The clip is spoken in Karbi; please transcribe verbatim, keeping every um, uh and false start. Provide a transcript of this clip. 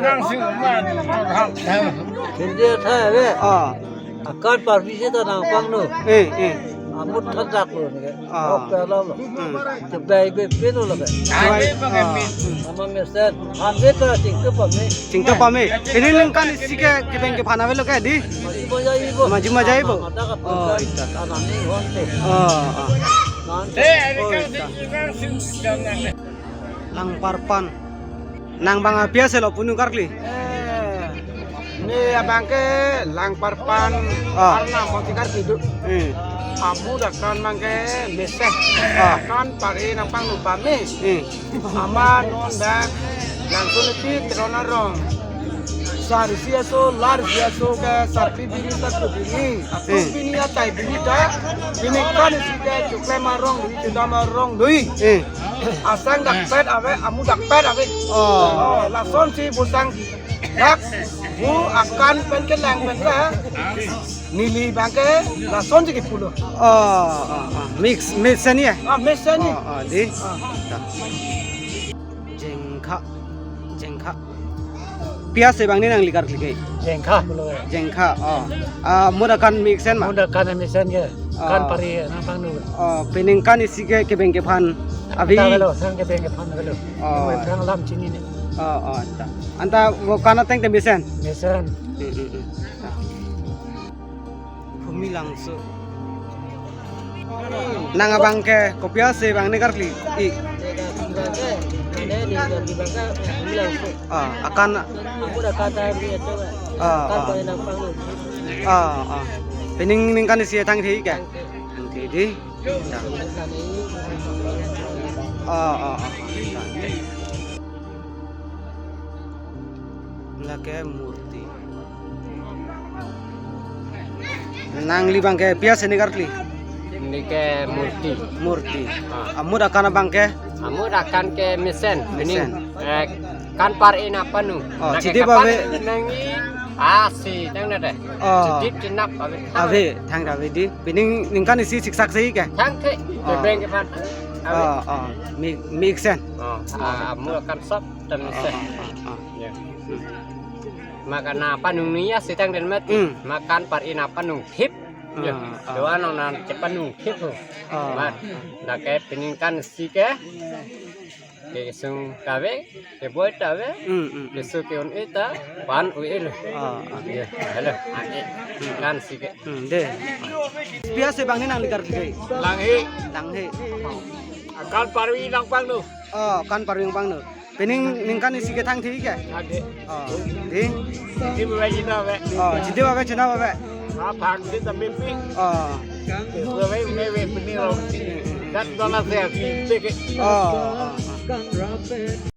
Nang sing man. Hindi atha ave. Ah. Akan parvi seta nangpangno. Eh, eh. Amut thajak lo ne. Ah. Ok, pela lo. Hmm. Chebai be pelo lo ke. Chebai, ah. Ama mesen. Ave ta chingke pame. Chingke pame. Ini ningkan isi ke kebeng kephan avelo ke di? Maji maja ibo. Maji maja ibo. Mata ka. Oh, ita. Tanam ni honte. Oh, oh. Nante. Eh, ini kan. Oh, ita. Langparpan. Nang bang api ase lo punu karkli. Eh, ne abang ke Langparpan. Ah. Arnam mongti karkli do. Hmm. Amut akan bang ke mesen. Ah. Akan pari nangpangno pame. Hmm. Ama non dak langsun pi Teron arong. Sar isi aso, lar isi aso ke sarpi bini, sarpi bini. Atum, hmm, bini atai bini ta. Bini kan isi ke choklem arong lui, chodam arong lui. Hmm. Asang dakpet ave, amut dakpet ave. Oh. Oh, lasonsi busang dak bu akan pen kelang pen ke. Neli bang ke lasonsi kepulo. Oh, oh, oh. Mix, mix ani ya? Ah, mix ani. Oh, oh, di. Ah. Jengkha, jengkha. Pi ase bang ne nangli karkli ke? Jengkha pulo. Jengkha, oh. Ah, amut akan mesen ma? Amut akan mesen ke. Oh. Kan pari nangpangno. Oh, peningkan isi ke kebeng kephan avi. Anta avelo, sang kebeng kephan avelo. Oh. Sang lam chini ne. Oh, oh, anta. Anta vo kan ateng te mesen? Mesen. Hmm, hmm, hmm. Phumi Langso. Nang abang ke kopi ase bang ne karkli? I. Ah, akan. Ah, ah. Ah, ah. Pening ningkan isi thang thi ke? Thang thi di. Ah, ah, ah. Lake murti. Nangli bang ke pi ase ne karkli? Neli ke murti. Murti. Ah. Amut akan abang ke? Amut akan ke mesen. Mesen. Pening, eh, kan pari nangpangno. Oh, nang ke chidi kapan ave. Nangji asi tang nade. Oh. Chidi chenap ave. Ave, thang ave di. Pening ningkan isi siksak si ke? Thang the. Oh. Kebeng kephan. Ave. Oh, oh. Mi, mesen. Oh, ah, amut akan sop. Tang mesen. Ah, ah, ah, ah. Ya. Hmm. Maka nangpangno ni ya sitang den mati. Hmm. Makan pari nangpangno hip. Ya. Ah, ah. Doa nong nang chepangno hip ho. Ah. Mat. Lake peningkan isi ke. Kesung ta ave, keboi ta ave. Hmm, hmm, hmm. Kesung ke-un-e ta, pan un-e lo. Ah, ah. Ya, hello. Ane. Kan isi ke. Hmm, de. Pi ase bang ne nangli karkli ke? Langhe. Langhe. Akan pari nangpangno. Oh, kan pari nangpangno. Pening ningkan isi ke thang thi ke? Ade. Oh, di? Chidi ave, chenap ave. Oh, chidi ave, chenap ave. Ah, phang di ta mepi. Oh. Ave, me ve pini lo. Dat dona se ati te ke. Oh, oh, oh.